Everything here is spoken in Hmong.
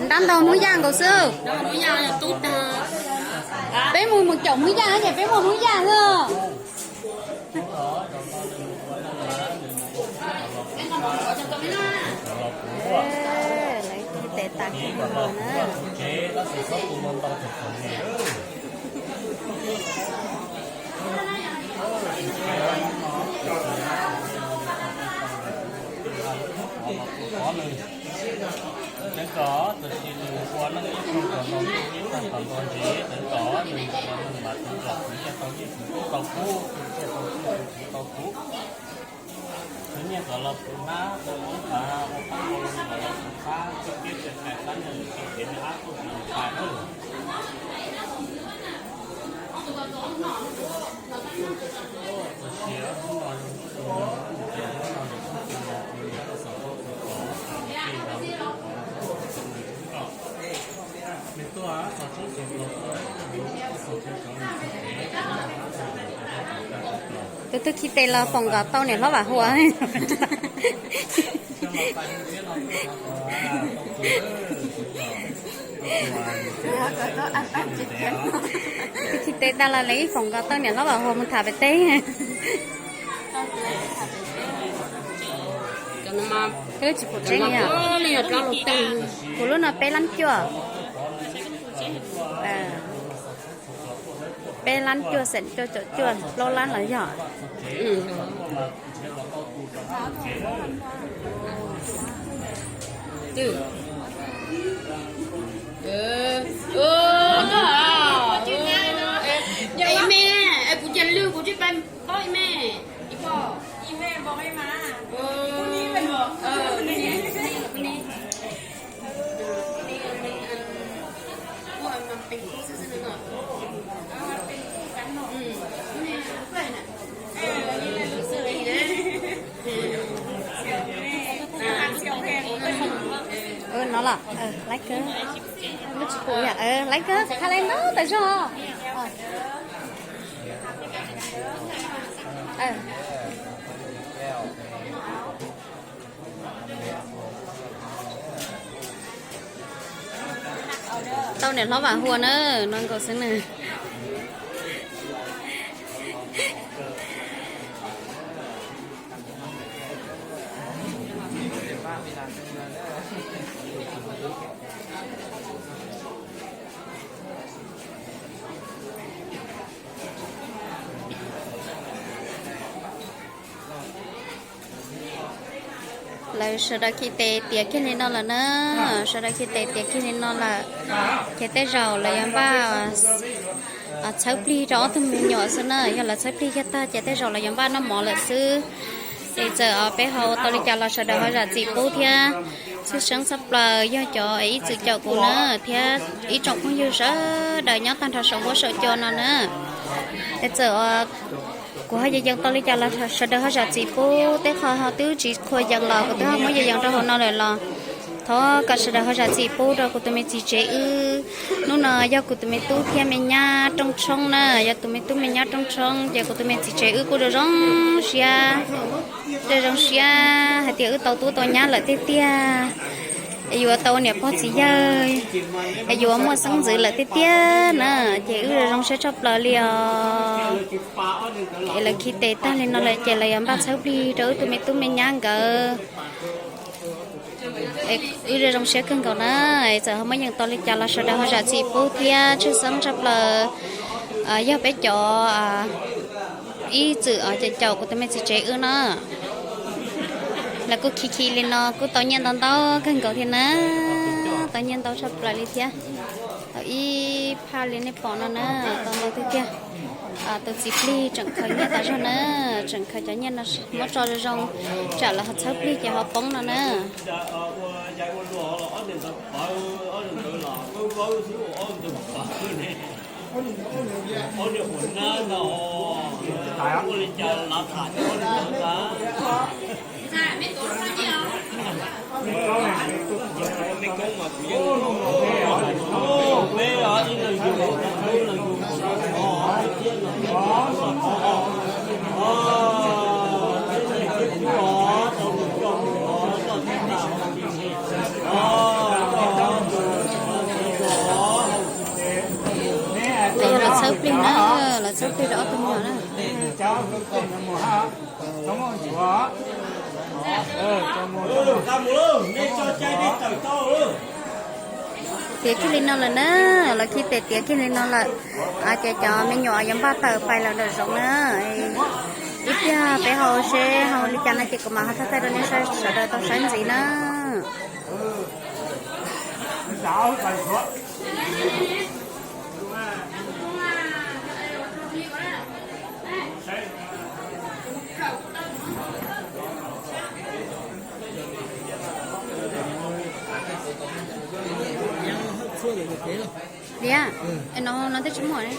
Tab ntau Hmoob Yaj nkaus xwb. Peb mus mus caum Hmoob Yaj ces peb muaj Hmoob Yaj xwb. Lawv tes tas kiag no na. Teev kom txawm sis nws ua neej ib tug kom ntaus ntuj ib tag kom ntaus ntsis, teev kom nws ua neej mas teev kom kuv nyiaj tau nyiaj kuv kub tau kub, kuv nyiaj tau nyiaj kuv kub tau kub. Kuv nyiaj kom los kuv hnab tau kuv hnab, ua qab ua lus kom los kuv qab, txoj kev txawj hais qab nyiaj lwm tus kev nws ab tuj kuv mus pais lawm. Tus twg khi tes los foom nkaus tau niam hlob Vam Hua. Tus khi tes tas los lawv ib foom nkaus tau niam hlob Vam Hua mus tham pem teb. Twb tsis pom tseeb li os. Kuv lub no peb lab cuaj. Peb lab cuaj xeem cuaj caum cuaj plaub lab los yog. Ib me, kuv cia lwj kuv tsis pab ib me. No los lab kawg, lab kawg, qhov qha li ntau tas zog. Tau niam hlob Vam Hua na, no nkaus xwb na. Lawv sawv daws khi tes tiav kiag li no lawm na, sawv daws khi tes tiav kiag li no lawm. Ces tej zaum lawv yuav npaj txhawb plig rau ob tug me nyuam xwb na, yog lawv txhawb plig kiag tag ces tej zaum lawv yuav npaj noj mov lawm xwb. Es txawm peb ho ua tau li cas los sawv daws ho zam txim pub thiab. Tshwj xeeb tshaj plaws yog cov ib txwm caum kuv na, thiab ib tsoom phooj ywg sawv daws nyob tag nrho saum huab saum cua no na. Es txawm kuv ho yees yees tau li cas los sawv daws ho zam txim pub, tej qho ho twb tsis qhuas yees los kuv twb ho muab yees yees rau hauv no lawm los thov kom sawv daws ho zam txim pub rau kuv tus me txiv tsev wb. Hnub no yog kuv tus me tub thiab me nyab rooj tshoob na, yog tus me tub me nyab rooj tshoob ces kuv tus me txiv tsev wb kuj zoo zoo siab, zoo zoo siab hais tias wb tau tub tau nyab lawm tiag tiag, es yuav tau ua niam pog txiv yawg, es yuav muaj xeeb ntxwv lawm tiag tiag na, ces wb zoo zoo siab tshaj plaws li os. Es lawv khi tes tag li no lawm ces lawv yuav npaj txhawb plig rau wb tus me tub me nyab nkawd. Wb zoo zoo siab kawg nkaus na, txawm ho muab yees tau li cas los sawv daws ho zam txim pub thiab. Tshwj xeeb tshaj plaws yog peb cov ib txwm caum kuv tus me txiv tsev wb na, lawv kuj khi khi li no kuj tau nyiaj ntau ntau kawg nkaus thiab na, tau nyiaj ntau tshaj plaws li thiab. Tau ib phaj li nej pom no na, tau ntau tiag tiag. Tus txiv plig tseem khaws nyiaj tas zog na, tseem khaws cov nyiaj no muab tso zoo zoo, tsam lawv ho txhawb plig ces ho poob no na. Rau ob tug me nyuam na. Tiav kiag li no lawm na, lawv khi tes tiav kiag li no lawm. Ces cov me nyuam yuav npaj tawm pais lawm nram zoov na. Ib pliag peb ho seb ho li cas no ces kuv mam ho thaij thaij rau nej sawv daws tau saib ntxiv na. Diam, no no twb tsis muaj ne.